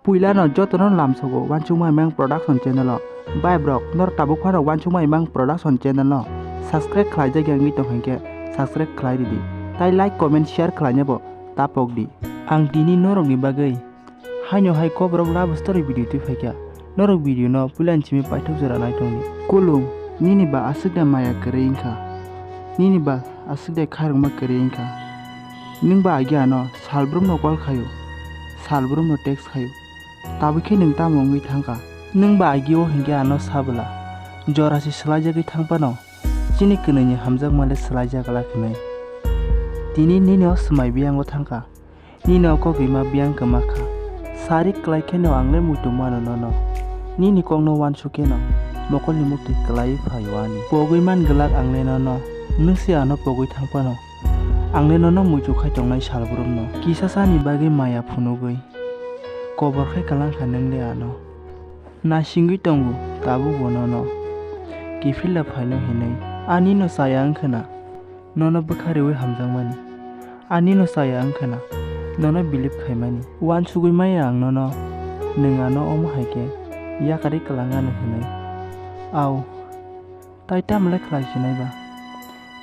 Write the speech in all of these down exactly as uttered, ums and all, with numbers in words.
Puilano jotono lamsogo Wansukma Imang Production channel o. Bai brok, nor tabuk phano Wansukma Imang Production channel no subscribe khlai jakya wngwi tong hinkhe subscribe khlai ridi. Tai like, comment, share khlainabo tapok di. Ang tini norokni bagwi haino hai koborok love story video twi phaikha. Norok video no puilani simi paithak jora naitongdi. Kulung, nini ba aswk da maya kwrwi wngkha. Nini ba aswk da khairokma kwrwi wngkha. Nwng ba agi ano salbrumno call khaio, salbrumno text khaio. Tabuk khe nwng tamo wngwi thangkha? Nwng ba agi o hinkhe ano sabwla. Jora se swlaijagwi thangphano chini kwnwini hamjakma le swlaijak glak hinwi. Tini nini o swmai biyango thangkha. Nini o kok rima biyang kwma kha. Sari kwlai kheno ang le muitu mano nono. Nini kokno uansuk kheno mokolni muktwi kwlaiwi phaio ani. Pogwi man glak ang le nono. Nwng se ano pogwi thang phano. Ang le nono muitu khai tongnai salbrumno. Kisa sani bagwi maya phunugwi kobor khai kwlang kha nwng le ano. Nasingwi tongo tabukbo nono. Kiphilda phaino hinwi. Ani no chaya wngkhwna. Nono bwkha riwi hamjakmani. Ani no chaya wngkhwna, nono believe khaimani. Uansugwi maya ang nono, nwng ano omo hai khe yakarwi kwlang ano hinwi. Au, tai tamle khlai sinai ba?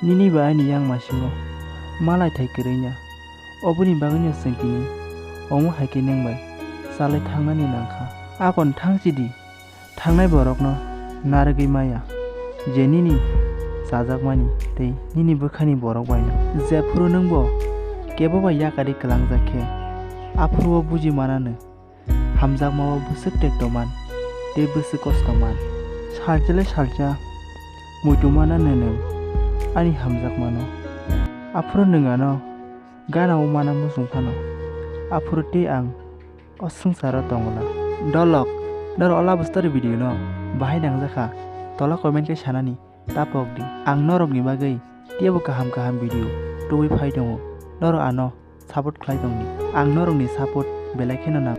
Nini bai ani yang masingo malai thai kwrwina. Oboni bagwino chwng tini omo hai khe nwng bai chalai thangnani nangkha. Akon thang sidi. Thangnai borokno narwgwi maya, je nini chajakmani tei nini bwkhani borok baino. Jephuru nwngbo kebo bai yakarwi kwlangjak khe, aphuru o buji mananw, hamjakma o bwswk tekto man tei bwswk kosto man. Salsa le salsa muitu mananw nwng ani hamjakmano. Aphuru nwng ano gana o mana muchung phano, aphuru tei ang o swngcharo tongo na. Dolok, norok o love story video no bahai nangjakha, tola comment khe sanani tapok di. Ang norokni bagwi teibo kaham kaham video tubui phai tongo, norok ano support khlai tongdi. Ang norokni support belai kheno nang.